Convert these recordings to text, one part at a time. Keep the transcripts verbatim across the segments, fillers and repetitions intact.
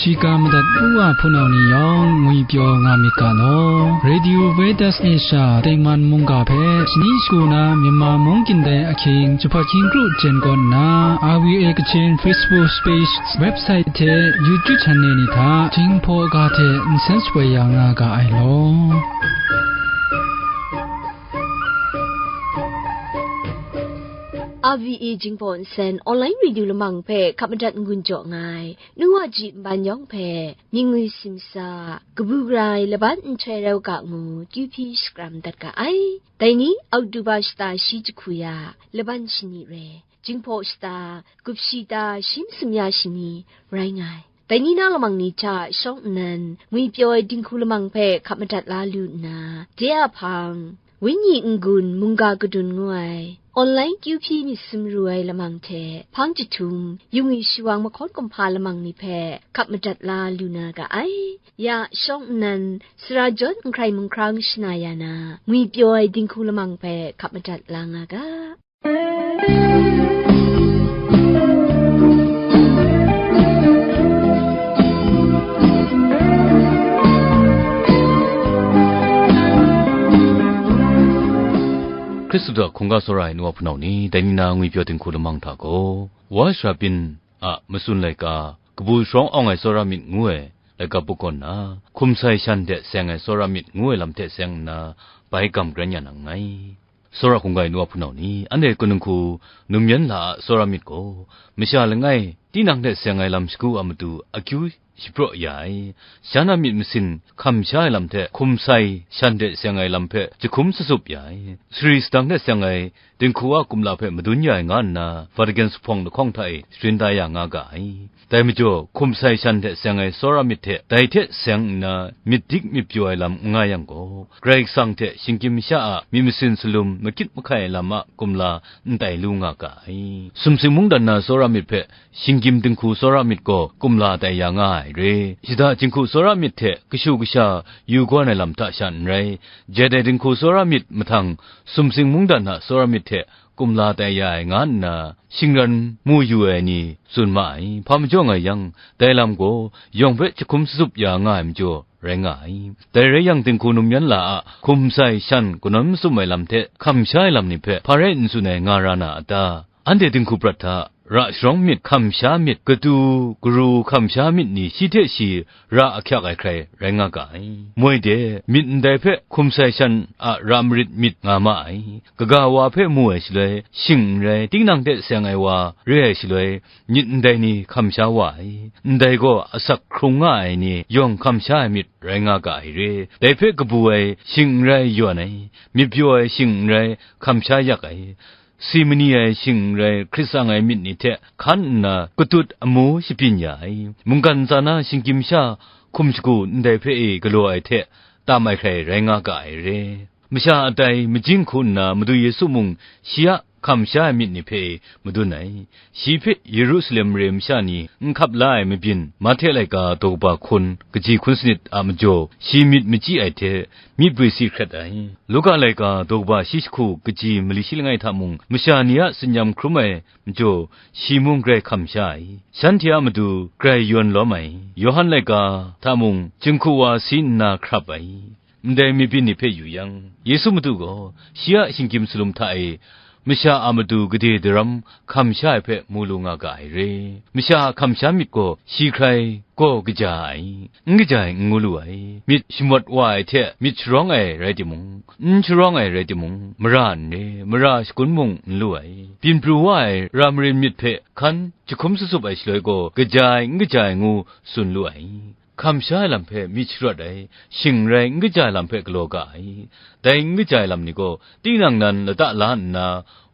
Shiga madat u wa hpunau ni yawng ngwi pyaw nga myit ga law. Radio Veritas Asia Taiman mungga hpe shani shagu na Myanmar mung kyin dai ahkying jahpat hkying kru jen kawn nna, R V A Kachin Facebook page, website hte YouTube channel ni hta Jinghpaw ga hte nsen shapoi ya nga ga ai law. R V A Jinghpaw nsen online radio lamang hpe hkap madat n-gun jaw nga ai, nu wa ji nban yawng hpe, mying ngwi simsa, kabu gara ai laban nhtoi rau ga ngu, kyu hpyi shakram dat ga ai. Dai ni, Oktoba shata shi jahku ya, laban shani re, Jinghpaw shata, gup shi ta, shi masum ya shani, rai nga ai. Dai ni na lamang ni hta shawng nnan, ngwi pyaw ai dinghku lamang hpe hkap madat la lu nna, de a hpang, Wenyi n-gun mungga kadun ngu ai, online kyu hpyi myit sumru ai lamang hte hpang jahtum, yung i shawang mahkawn kumhpa lamang ni hpe hkap madat la lu na ga ai. Ya shawng nnan, sara jawn n hkrai munghkrang shana ya na, ngwi pyaw ai dinghku lamang hpe hkap madat la nga ga. Hkristu hta hkungga tsawra ai nu wa hpunau ni, dai ni na ngwi pyaw dinghku lamang hta gaw, Wa shara byin a matsun laika, kabu sharawng awng ai tsawra myit ngu ai laika buk kaw nna, hkum sai shan hte seng ai tsawra myit ngu ai lam hte seng nna, bai gam karen ya na nngai. Tsawra hkungga ai nu wa hpunau ni, anhte kaning hku num yan la a tsawra myit gaw, masha langai tinang hte seng ai lam shagu a matu akyu shapraw ya ai, shan a myit masin hkam sha ai lam hte hkum sai shan hte seng ai lam hpe jahkum sasup ya ai, sari sadang hte seng ai dinghku a kumla hpe madun ya ai nga nna, Vatican zuphpawng lahkawng hta e sharin da ya nga ga ai. Dai majaw, hkum sai shan hte seng ai tsawra myit hte dai hte seng nna myit dik myit pyaw ai lam n nga yang gaw, Karai Kasang hte shinggyim masha a myit masin salum makyit mahkai ai lam a kumla n tai lu nga ga ai. Sumsing mungdan na tsawra myit hpe shinggyim dinghku tsawra myit gaw kumla tai ya nga ai re. Shada jinghku tsawra myit hte kashu kasha yu gawn ai lam hta sha n rai, jai dai dinghku tsawra myit mahtang sumsing mungdan a tsawra myit hte kumla tai ya ai nga nna, shingran mu yu ai ni tsun ma ai. Hpa majaw nga yang, dai lam gaw yawng hpe jahkum sasup ya nga ai majaw rai nga ai. Dai rai yang, dinghku num yan la a hkum sai shan kanawn masum ai lam hte hkam sha ai lam ni hpe hpa rai n tsun ai nga ra na a ta? Anhte dinghku prat hta, ra sharawng myit, hkam sha myit, katu karu hkam sha myit ni shi hte shi ra ahkyak ai hkrai rai nga ga ai. Moi de, myit ndai hpe hkum sai shan a ra marit myit nga ma ai. Kaga wa hpe mu ai shaloi, shing n rai, tinang hte seng ai wa re ai shaloi, myit ndai ni hkam sha wa ai. Ndai gaw asak hkrung nga ai ni yawng hkam sha ai myit rai nga ga ai re. Dai hpe kabu ai shing n rai yawn ai, myit pyaw ai shing n rai hkam sha yak ai, si mani ai shing n rai hkrit tsang ai myit ni hte hkan nna katut amu shabyin ya ai, mungkan ntsa na shinggyim sha hkum shagu ndai hpe e galaw ai hte tam ai hkrai rai nga ga ai re. Masha a tai majing hku nna Madu Yesu mung shi a hkam sha ai myit ni hpe e madun ai. Shi hpe Yerusalem mare masha ni n hkap la ai mabyin, Mahte laika daw kaba hkun, kaji hkun sanit a majaw, shi myit machyi ai hte, myit bwi si hkret ai. Luka laika daw kaba shi jahku kaji mali shi langai hta mung, masha ni a tsin-yam hkrum ai majaw, shi mung grai hkam sha ai. Shanhte a matu grai yawn lawm ai. Yawhan laika hta mung, jinghku wa si nna hkrap ai. Ndai mabyin ni hpe yu yang, Yesu Madu gaw shi a shinggyim salum hta e masha a matu gade daram hkam sha ai hpe mu lu nga ga ai re. Masha a hkam sha myit gaw shi hkrai gaw kaja ai, n kaja ai n ngu lu ai. Myit shamawt wa ai hte myit sharawng ai rai timung, n sharawng ai rai timung, mara n re, mara shagun mung n lu ai. Byin pru wa ai ra marin myit hpe hkan jahkum sasup ai shaloi gaw, kaja ai, n kaja ai ngu tsun lu ai. Hkam sha ai lam hpe myit sharawt ai, shing n rai, n kaja ai lam hpe galaw ga ai. Dai n kaja ai lam ni gaw, tinang nan lata la nna,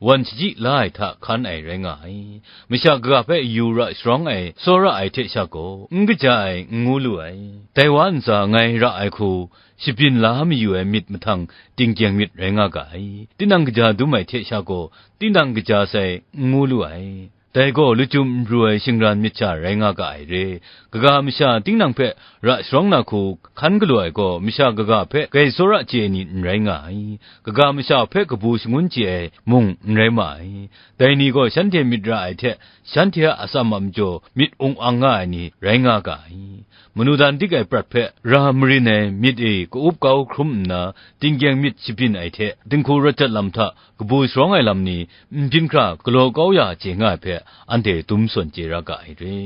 wan shachyi la ai hta hkan ai rai nga ai. Masha kaga hpe yu ra sharawng ai, tsawra ai hte sha gaw, n kaja ai, n ngu lu ai. Dai wa ntsa ngai ra ai hku, shabyin la mayu ai myit mahtang, tinggyeng myit rai nga ga ai. Tinang kaja dum ai hte sha gaw, tinang kaja sai, n ngu lu ai. Dai gaw lachyum n pru ai shingran myit sha rai nga ga ai re. Kaga masha tinang hpe ra sharawng na hku hkan galaw ai gaw, masha kaga hpe grai tsawra chye ai ni n rai nga ai. Kaga masha hpe kabu shangun chye ai mung n rai ma ai. Dai ni gaw shanhte myit ra ai hte, shanhte a atsam a majaw myit ung ang nga ai ni rai nga ga ai. Manu dan dik ai prat hpe ra marin ai myit e ka-up kau hkrum nna, tinggyeng myit shabyin ai hte, dinghku rawt jat lam hta kabu sharawng ai lam ni n byin hkra galaw kau ya chye nga ai hpe, anhte dum sawn chye ra ga ai re.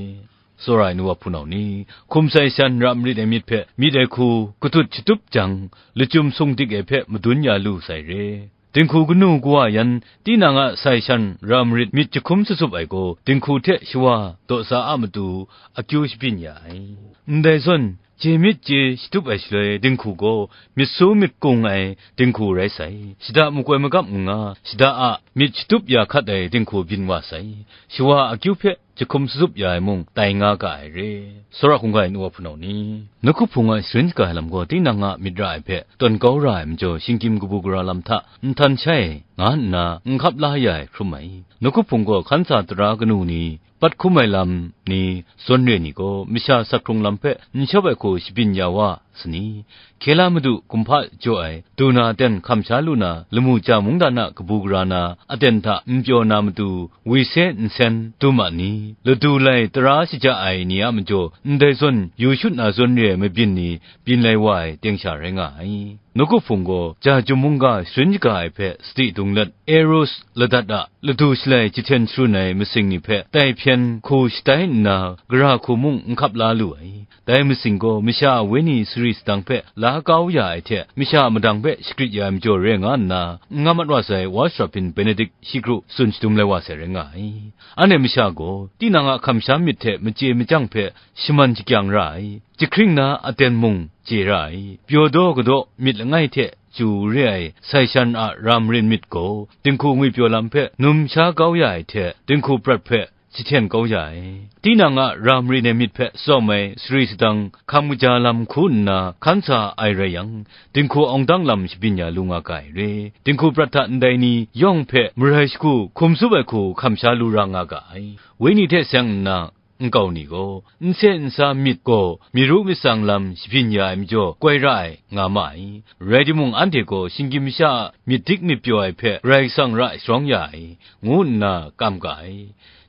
Tsawra ai nu wa hpunau ni, hkum sai shan ra marit ai myit hpe myit ai hku katut shatup jang, lachyum sung dik ai hpe madun ya lu sai re. Dinghku kanu kawa yan, tinang a sai shan ra marit myit jahkum sasup ai gaw, dinghku hte shawa daw sa a matu akyu shabyin ya ai. Ndai zawn, chye myit chye shatup ai shaloi, dinghku gaw myit su myit kung ai dinghku rai sai. Shada makoi magap n nga, shada a myit shatup ya hkat ai dinghku byin wa sai. Shawa akyu hpe jahkum sasup ya ai mung tai nga ga ai re. Tsawra hkungga ai nu wa hpunau ni, nawku hpung a sharin shaga ai lam gaw tinang a myit ra ai hpe tawn kau ra ai majaw, shinggyim kabu gara lam hta nhtan shai ai nga nna n hkap la ya ai hkrum ai. Nawku hpung gaw hkan sa tara kanu ni, pat hkum ai lam ni, zawn re ni gaw masha sak hkrung lam hpe n shawp ai hku shabyin ya wa sa ni? Hkye la madu kumhpa jaw ai, du na aten hkam sha lu na, lamu ja mungdan a kabu gara na, aten hta n pyaw na matu, wi se nsen dum a ni? Ladu lai tara shaja ai ni a majaw, ndai zawn yu shut na zawn re ai mabyin ni byin lai wa ai teng sha rai nga ai. Nawku hpung gaw, ja chyum mungga sharin shaga ai hpe sadi dung let, Eros ladat a ladu shalai jahten sharun ai masing ni hpe tai hpyen hku shatai nna, gara hku mung n hkap la lu ai. Dai masing gaw masha a wenyi sari sadang hpe la kau ya ai hte, masha a madang hpe shagrit ya ai majaw re nga nna, n nga mat wa sai Wa Sharapin Benedict shi kru tsun shadum lai wa sai rai nga ai. Anhte masha gaw, tinang a hkam sha myit hte machye machyang hpe shaman shakyang ra ai, jahkring na aten mung chye ra ai, pyaw daw kadaw myit langai hte chyu re ai sai shan a ra marin myit gaw, dinghku ngwipyaw lam hpe num sha kau ya ai hte, dinghku prat hpe jahten kau ya ai. Tinang a ra marin ai myit hpe tsawm ai sari sadang hkam kaja lam hku nna hkan sa ai rai yang, dinghku awng dang lam shabyin ya lu nga ga ai re. Dinghku prat hta ndai ni yawng hpe marai shagu hkum tsup ai hku hkam sha lu ra nga ga ai. Wenyi hte seng nna, nkau ni gaw, nse nsa myit gaw myi ru myit tsang lam shabyin ya ai majaw, koi ra ai nga ma ai. Rai timung, anhte gaw shinggyim masha a myit dik myit pyaw ai hpe Karai Kasang ra sharawng ya ai, ngu nna kam ga ai.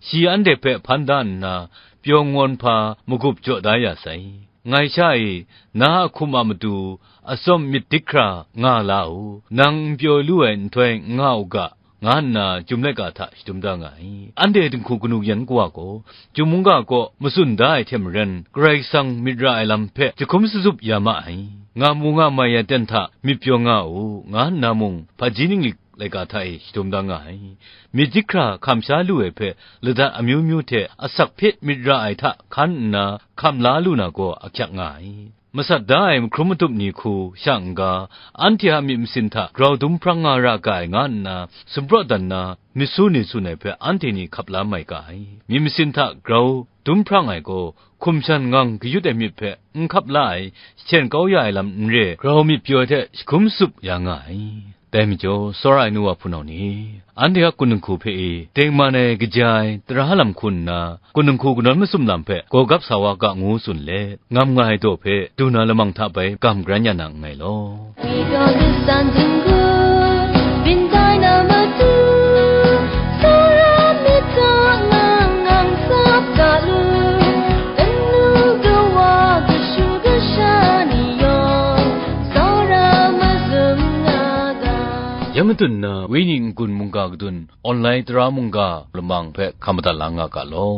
Shi anhte hpe hpan da nna, pyaw ngawn hpa magup jaw da ya sai. Ngai sha e, na a hkum a matu atsawm myit dik hkra nga la u, nang n pyaw lu ai nhtoi n nga u ga, nga nna Chyum laika hta shadum da nga ai. Anhte dinghku kanu yan kawa gaw, Chyum mungga kaw matsun da ai hte maren, Karai Kasang myit ra ai lam hpe jahkum sasup ya ma ai. Nga mu nga mai ai aten hta myit pyaw nga u, nga nna mung hpaji ninglik laika hta e shadum da nga ai. Myit dik hkra hkam sha lu ai hpe, ladat amyu myu hte asak hpit myit ra ai hta hkan nna hkam la lu na gaw ahkyak nga ai. Masat da ai mahkrum matup ni hku sha n-ga, anhte a myit masin hta grau dum hprang nga ra ga ai, nga nna sumpraw dan na myit su ni tsun ai hpe anhte ni hkap la mai ga ai. Myit masin hta grau dum hprang ai gaw, hkum shan ngang kayut ai myit hpe n hkap la ai, jahten kau ya ai lam n re, grau myit pyaw ai hte jahkum tsup ya nga ai. Dai majaw, tsawra ai nu wa hpunau ni, anhte a kun dinghku hpe e tengman ai kaja ai tara lam hku nna, kun dinghku kanawn masum lam hpe gawgap sa wa ga ngu tsun let, ngam nga ai daw hpe du na lamang hta bai gam garan ya na nngai law. Ya matut nna, Wenyi n-gun mungga kadun, online tara mungga lamang hpe hkam madat la nga ga law.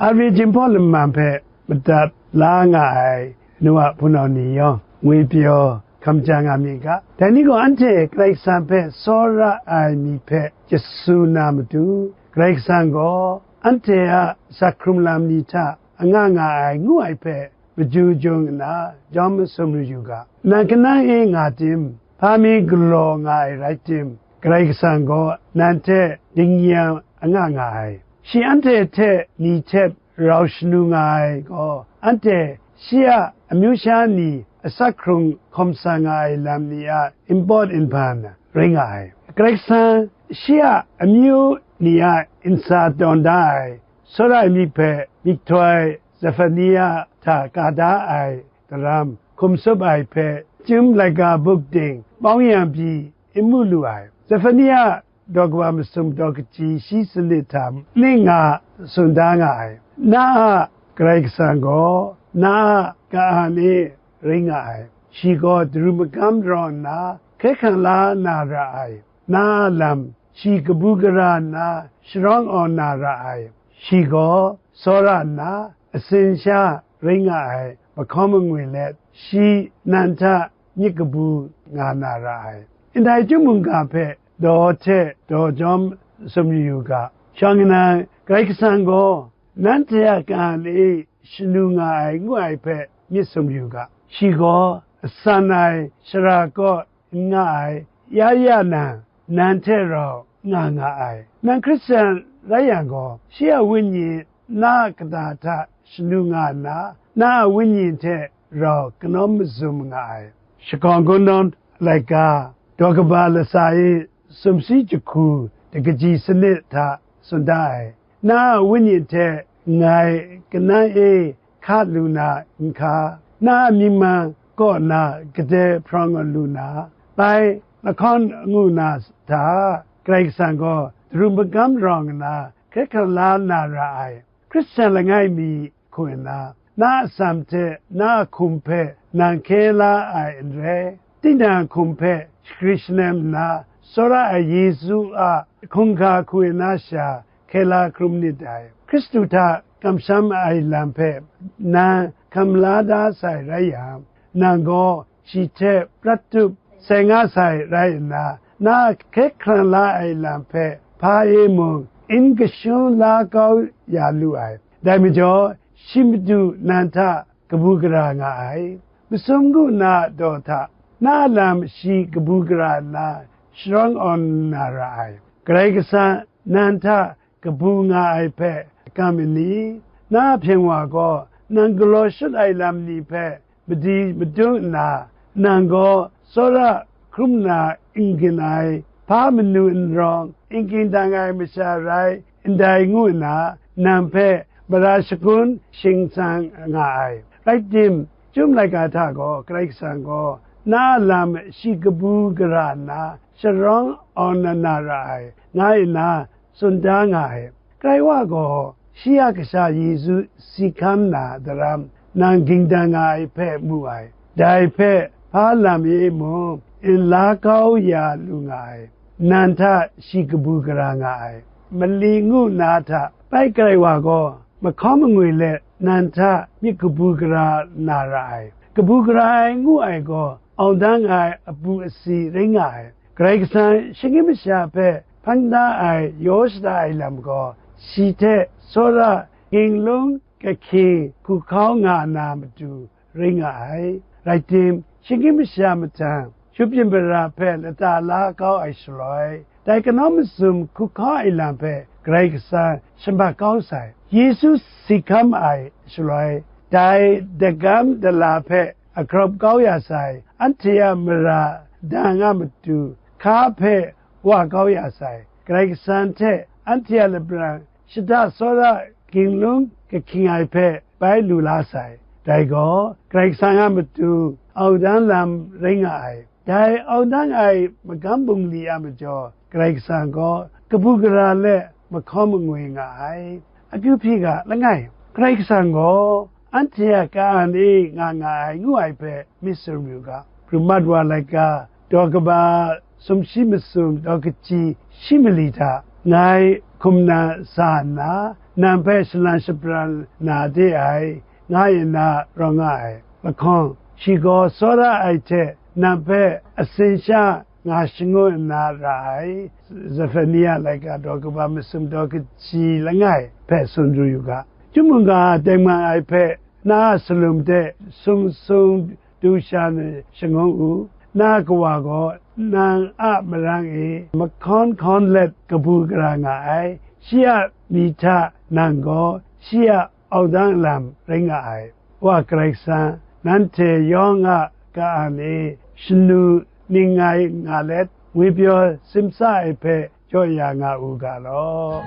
Ari Jinghpaw Lamang hpe madat la nga ai nu a hpunau ni yawng, ngwi pyaw hkam ja nga myit ga. Dai ni gaw anhte Karai Kasang hpe tsawra ai myit hpe chyasu na matu, Karai Kasang gaw anhte a sak hkrung lam ni hta anga nga ai ngu ai hpe, maju jung nna jawm masum yu yu ga. Nang kanang e nga tim, hpa mi galaw nga ai rai tim, Karai Kasang gaw nang hte dingnyang anga nga ai. Shi anhte hte ni hte rau shanu nga ai gaw, anhte shi a amyu sha ni asak hkrung hkawm sa nga ai lam ni a npawt nhpan rai nga ai. Karai Kasang shi a amyu ni a ntsa tawn da ai, tsawra ai myit hpe myihtoi Zefania hta ka da ai daram hkum tsup ai hpe, Chyum laika buk ting bawng yang pyi n mu lu ai. Zefania daw kaba masum daw kaji shi sanit hta ning nga tsun da nga ai. Na a Karai Kasang gaw na a ka-an e rai nga ai. Shi gaw daru magam rawng nna hkye hkrang la na ra ai. Na a lam shi kabu gara nna sharawng awn na ra ai. Shi gaw tsawra nna asin sha rai nga ai mahkaw mangwi let, shi nan hta myit kabu nga na ra ai. Ndai chyum mungga hpe daw hte daw jawm sumri u ga, shawng nnan Karai Kasang gaw nanhte a ka-an e shanu nga ai ngu ai hpe myit sumri u ga, shi gaw asan ai shara kaw n nga ai, ya ya nang, nang hte rau nga nga ai. Nang Hkristian rai yang gaw, shi a Wenyi na a kata hta shanu nga nna, na a Wenyi hte rau kanau mazum nga ai. Shakawn Kungdawn laika daw kaba latsa e sumshi jahku daw kaji sanit hta tsun da ai. Na a Wenyi hte ngai kanan e hka lu na nhka, na a mying man kaw na gade hprawng lu na, bai lahkawn ngu na hta, Karai Kasang gaw daru magam rawng nna hkye hkrang la na ra ai. Hkristian langai mi hku nna, na a atsam hte na a hkum hpe nang hkye la ai n rai, tinang a hkum hpe shakri shanem nna, tsawra ai Yesu a hkungga hku nna sha hkye la hkrum nit dai. Hkristu hta kamsham ai lam hpe nang hkam la da sai rai yang, nang gaw shi hte prat tup sai nga sai rai nna, na hkye hkrang la ai lam hpe hpa e mung n kashung la kau ya lu ai. Dai majaw, shi Madu nan hta kabu gara nga ai. Masum ngu na daw hta, na a lam shi kabu gara nna sharawng awn na ra ai. Karai Kasang nan hta kabu nga ai hpe kam ai ni? Na a hpyen wa gaw nang galaw shut ai lam ni hpe madi madung nna, nang gaw tsawra hkrum na n gin ai, hpa manu n rawng, n ging dang ai masha rai ndai ngu nna, nang hpe mara shagun shingtsang nga ai. Rai tim, Chyum laika hta gaw Karai Kasang gaw na a lam shi kabu gara nna sharawng awn na na ra ai, nga nna tsun da nga ai. Karai wa gaw shi a Kasha Yesu si hkam na daram nang ging dan nga ai hpe mu ai. Dai hpe hpa lam e mung n la kau ya lu nga ai. Nan hta shi kabu gara nga ai. Mali ngu na hta bai Karai wa gaw mahkaw mangwi let nan hta myit kabu gara na ra ai. Kabu gara ai ngu ai gaw, aung dang ai apu asi rai nga ai. Karai Kasang shinggyim masha hpe hpan da ai yaw shada ai lam gaw, shi hte tsawra ginglung kahkying hku hkau nga na matu rai nga ai. Rai tim, shinggyim masha mahtang, shupjin bara hpe lata la kau ai shaloi, dai kanau masum hku hkau ai lam hpe Karai Kasang shambat kau sai. Yesu si hkam ai shaloi, dai dagam dala hpe a graup kau ya sai, anhte a mara dang a matu hka hpe wa kau ya sai, Karai Kasang hte anhte a labrang shada tsawra ginglung kahkying ai hpe bai lu la sai. Dai gaw Karai Kasang a matu aung dang lam rai nga ai. Dai aung dang ai magam bungli a majaw, Karai Kasang gaw kabu gara let mahkaw mangwi nga ai. Akyu hpyi ga langai, Karai Kasang gaw anhte a ka-an e nga nga ai ngu ai hpe myit sumru ga. Rumat wa laika daw kaba sumshi masum daw kaji shi mali hta ngai hkum na sa nna, nang hpe shalan shabran na de ai, nga nna rawng nga ai. Lahkawng, shi gaw tsawra ai hte nang hpe asin sha nga shangun nna ra ai. Zefania laika daw kaba masum daw kaji langai hpe tsun ru yu ga. Chyum mungga a tengman ai hpe na a salum hte sung sung du sha na shangun u. Na a kawa gaw nang a marang e mahkawn hkawn let kabu gara nga ai. Shi a myi hta nang gaw shi a aung dang lam rai nga ai. Wa Karai Kasang, nanhte yawng a ka-ang ni shanu ning ngai nga let, ngwipyaw simsa ai hpe jaw ya nga u ga law.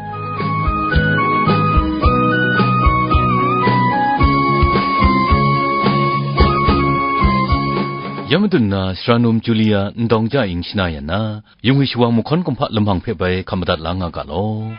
Ya madun na, Sara Num Julia ndawng ja ing shana yan na, Yung wi shawang mahkawn kumhpa lamang hpe bai hkam madat la nga ga law.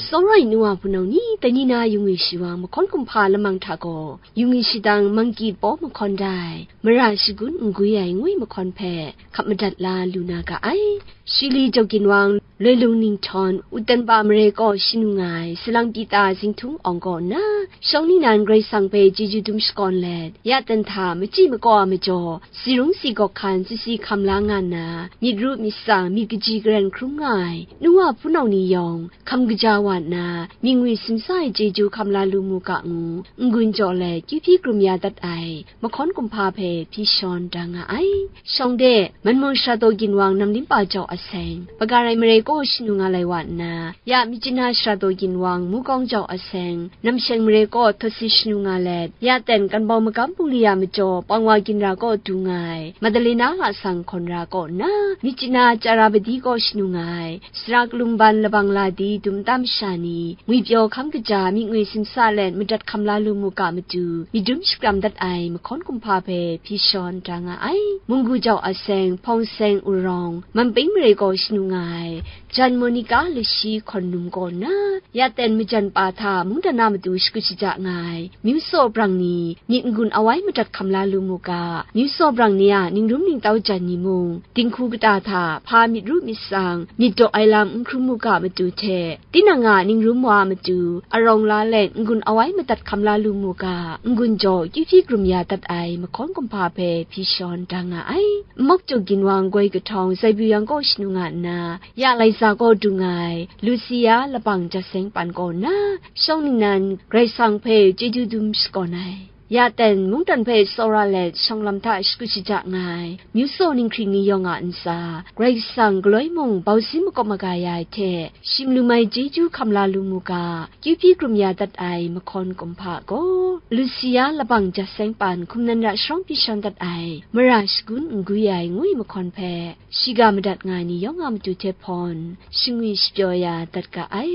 Sawrai nu wa hpunau ni, dai ni na yung wi shawang mahkawn kumhpa lamang hta gaw, yung wi shadang Mangki Paw mahkawn dai, mara shagun n gwi ai ngwi mahkawn hpe hkap madat la lu na ga ai. Shili jaw ginwang, Loi lung ninghtawng, Utenba mare kaw shanu nga ai, salang Pita zinghtung awng kaw nna, shawng ningnan Karai Kasang hpe chyeju dum shakawn let, ya ten hta machyi makaw a majaw, si rung si gawk hkan sisi hkam la nga nna, myit ru myit tsang, myit kaji karen hkrum nga ai, nu wa hpunau ni yawng, hkam kaja wa nna, myit ngwi simsa ai chyeju hkam la lu mu ga ngu, n-gun jaw let, kyu hpyi krum ya dat ai, mahkawn kumhpa hpe hpyi shawn da nga ai. Shawng de, Manmawng Shara Daw Ginwang Namlimpa Jau Aseng, Bagarai Mare kaw shanu nga lai wa nna, ya Myitkyina Shara Daw Ginwang Mukawng Jau Aseng, Namsheng Mare kaw Htawsi shanu nga let, ya ten Kanbau Magam Bungli a majaw Pangwa Ginra kaw du nga ai, Madalena Lasang Hkawnra kaw nna, Myitkyina Chara Badi kaw shanu nga ai, Sara Kalumban Labang Ladi dum tam sha ni, ngwipyaw hkam kaja myit ngwi simsa let madat hkam la lu mu ga matu, myit dum shakram dat ai mahkawn kumhpa hpe hpyi shawn da nga ai. Munggu Jau Aseng, Hpawng Seng Urawng, Manping Mare kaw shanu nga ai, Jan Monica Lashi Hkawn Num kaw nna, ya ten majan pa hta mungdan a matu shakut shaja nga ai, Myu Saw Brang ni myit n-gun awai madat hkam la lu mu ga, Myu Saw Brang ni a ningrum ningtau jan ni mung, dinghku kata hta hpa myit ru myit tsang, myit daw ai lam n hkrum mu ga matu hte, tinang a ningrum wa a matu, arawng la let n-gun awai madat hkam la lu mu ga, n-gun jaw kyu hpyi krum ya dat ai mahkawn kumhpa hpe hpyi shawn da nga ai. Nmawk Jaw Ginwang Goi Kahtawng Zaibu Yang kaw shanu nga nna, ya Laiza kaw du nga ai, Lucia Labang Jaseng Pan kaw nna, shawng ningnan Karai Kasang hpe chyeju dum shakawn ai, ya ten mungdan hpe tsawra let shawng lam hta shakut shaja nga ai, Myu Saw Ninghkring ni yawng a ntsa, Karai Kasang galoi mung bausin makawp maga ya ai hte, shim lum ai chyeju hkam la lu mu ga, kyu hpyi krum ya dat ai mahkawn kumhpa gaw, Lucia Labang Jaseng Pan hkum nan ra sharawng hpyi shawn dat ai, mara shagun n gwi ai ngwi mahkawn hpe, shiga madat nga ai ni yawng a matu hte hpawn, shingwi shapyaw ya dat ga ai.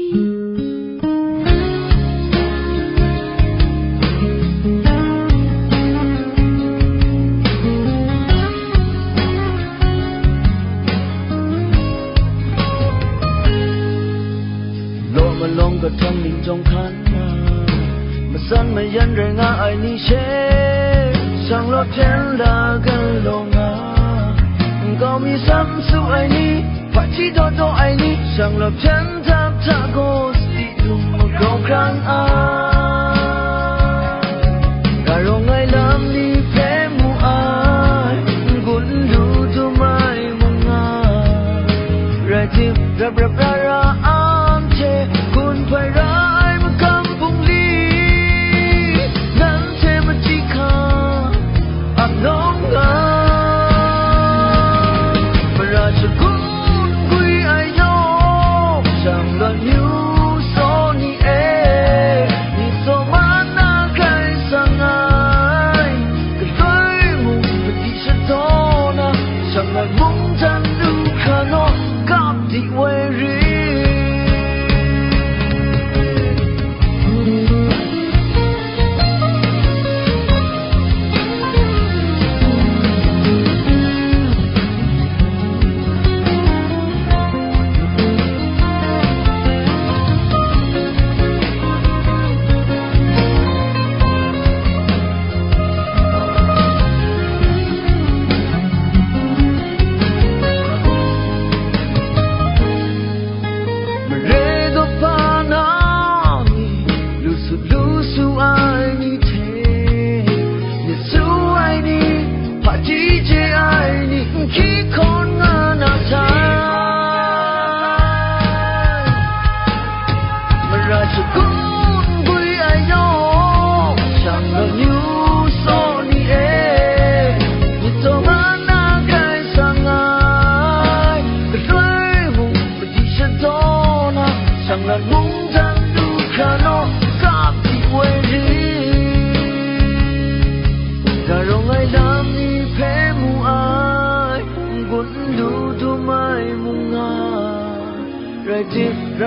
Law malawng kahtawng ning jawng hkan na, matsan mayan rai nga ai ni she, shang law hpyen la galaw nga, nkau mi sam su ai ni, hpaji daw daw ai ni, shang law hpyen hta hta gaw sadi dum magau hkran ai. Ga rawng ai lam ni hpe mu ai, n-gun lu dum ai mung nga, rai tim, rap rap ra ra anhte, hkun hpai ra ai makam bungli, nanhte machyi hkang, ap nawng nga. Mara shagun gwi ai yawng, shang lawn yu saw ni e, ni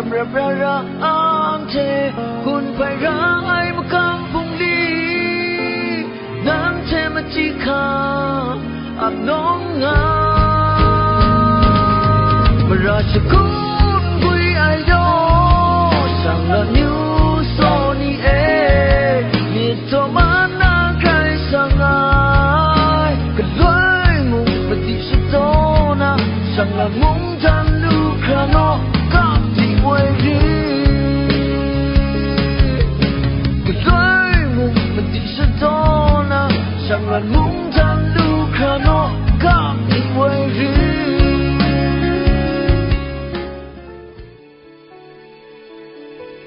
Rap ra ra anhte, hkun hpai ra ai makam bungli, nanhte machyi hkam ap nawng nga. Mara shagun gwi ai yaw, shang la yu saw ni e, myit taw man na grai shang ai, galoi mung madi shadaw na, shang la mung jan lu hkra naw, kap di woi ri. Galoi mung madi shadaw na, shang la mung jan lu hkra naw, kap di woi ri.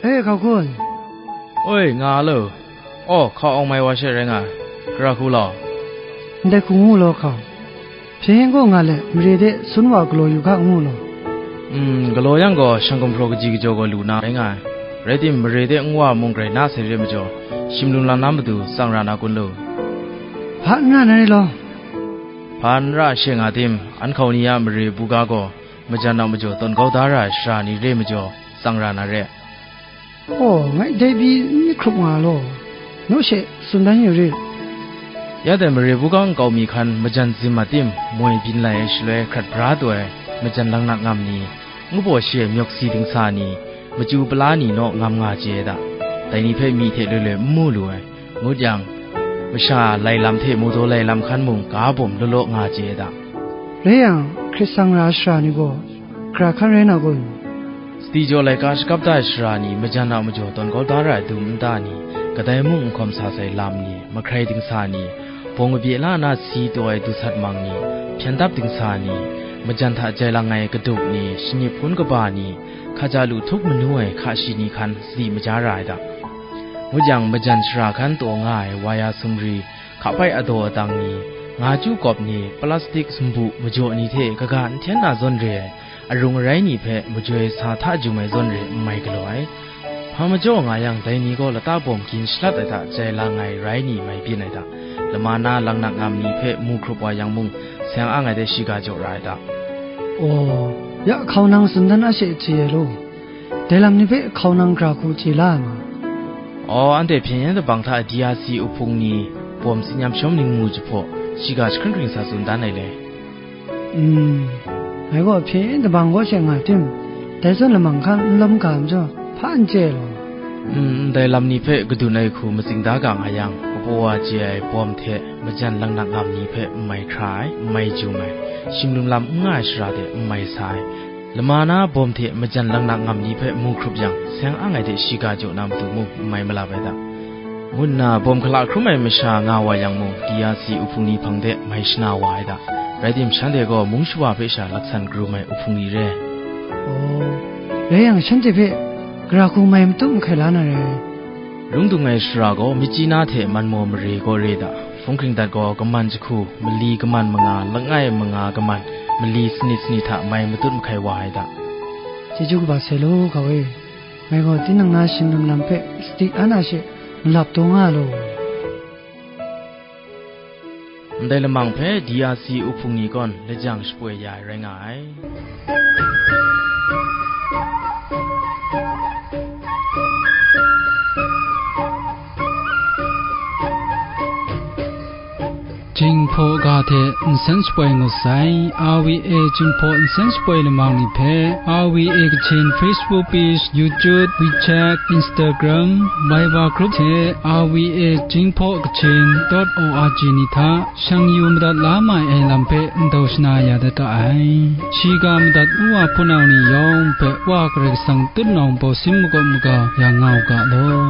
E, hkau kun. Oi, nga lo. Aw, hkau awng mai wa she rai nga ai. Gara hku law. Ndai hku ngu law hkau. Hpyen yen gaw nga let, mare de sun wa galaw yu ga ngu law. Mm, galaw yang gaw, shang gumhpraw kaji kajaw gaw lu na rai nga ai. Rai tim, mare de nwa mung grai na sai re majaw, shim lum lam na matu tsang ra na kun lu? Hpa n ra na re law. Hpa n ra she nga tim, an hkau ni a mare buga gaw, majan a majaw tawn kau da ra ai sara ni re majaw, tsang ra na re. Aw, ngai dai pyi n myit hkrup nga law, naw she tsun dan yu rit. Ya dai mare buga nkau mi hkan majan zim a tim moi byin lai ai shaloi hkrat bra taw ai majan langnak ngam ni, ngu baw shi ai myawk si dingsa ni, machyu pala ni naw ngam nga chye ai da. Dai ni hpe myi hte loi loi n mu lu ai, ngut yang, masha lai lam hte mawdaw lai lam hkan mung ga bawm law law nga chye ai da. Rai yang, hkrit sang ra ai sara ni gaw, gara hkan rai na kun? Sadi jaw laika shakap da ai sara ni, majan a majaw tawn kau da ra ai dum nta ni, kadai mung n hkawm sa sai lam ni, mahkrai dingsa ni, bawng kabye la na si taw ai dusat mang ni, hpyen dap dingsa ni, majan hta jai lang ai kaduk ni, shanip hpun kaba ni, hkaja lu htup manu ai hka shi ni hkan sadi maja ra ai da. Ngut yang, majan sara hkan taw nga ai waya sumri, hkapai adaw adang ni, nga chyu kawp ni, plastik sumbu majaw ni hte kaga n hten na zawn re ai, arung arai ni hpe majoi sa hta jum ai zawn re n mai galaw ai. Hpa majaw nga yang, dai ni gaw lata bawm gin shalat ai hta jai lang ai rai ni mai byin ai hta, lama na langnak ngam ni hpe mu hkrup wa yang mung, seng ang ai de shiga jaw ra ai hta. Aw, ya hkau nang tsun dan a she chye ai law. Dai lam ni hpe hkau nang gara hku chye la ai ma? Aw, anhte hpyen yen dabang hta D R C uhpung ni bawm tsin yam shawm ningmu jahpaw, shiga jahkring hkring sa tsun dan ai le. Mm, ngai gaw hpyen yen dabang kaw she nga tim, dai zawn lamang hkan n lawm ga majaw, hpa n chye ai law. Mm, ndai lam ni hpe kadun ai hku matsing da ga nga yang, kapaw wa chye ai bawm hte majan langnak ngam ni hpe n mai hkra ai, n mai jum ai, shim lum lam n nga ai shara de n mai sa ai, lama na bawm hte majan langnak ngam ni hpe mu hkrup yang, seng ang ai de shiga jaw na matu mung n mai malap ai da. Ngu nna bawm hkala hkrum ai masha nga wa yang mung, D R C uhpung ni hpang de mai shana wa ai da. Rai tim, shanhte gaw mung shawa hpe sha laksan karum ai uhpung ni re. Aw, rai yang, shanhte hpe gara hku mai matut mahkai la na re. Lung dung ai sara gaw myitkyina hte manmaw mare gaw re da. Hpung hkring dat gaw kaman jahku, mali kaman manga, langai manga kaman, mali sanit sanit hta mai matut mahkai wa ai da. Chyeju kaba sai law, hkau e. Ngai gaw tinang na shing lam lam hpe sadi an a she malap taw nga law. Ndai lamang hpe D R C uhpung ni gaw lajang shapoi ya ai rai nga ai. Jinghpaw ga hte nsen shapoi ngut sai, R V A Jinghpaw nsen shapoi lamang ni hpe, R V A Kachin Facebook page, YouTube, WeChat, Instagram, Viber group hte R V A Jinghpaw Kachin dot O R G ni hta shang yu madat la mai ai lam hpe ndau shana ya dat ga ai. Shiga madat ngu wa hpunau ni yawng hpe Wa Karai Kasang tutnawng bawsin makawp maga ya nga u ga law.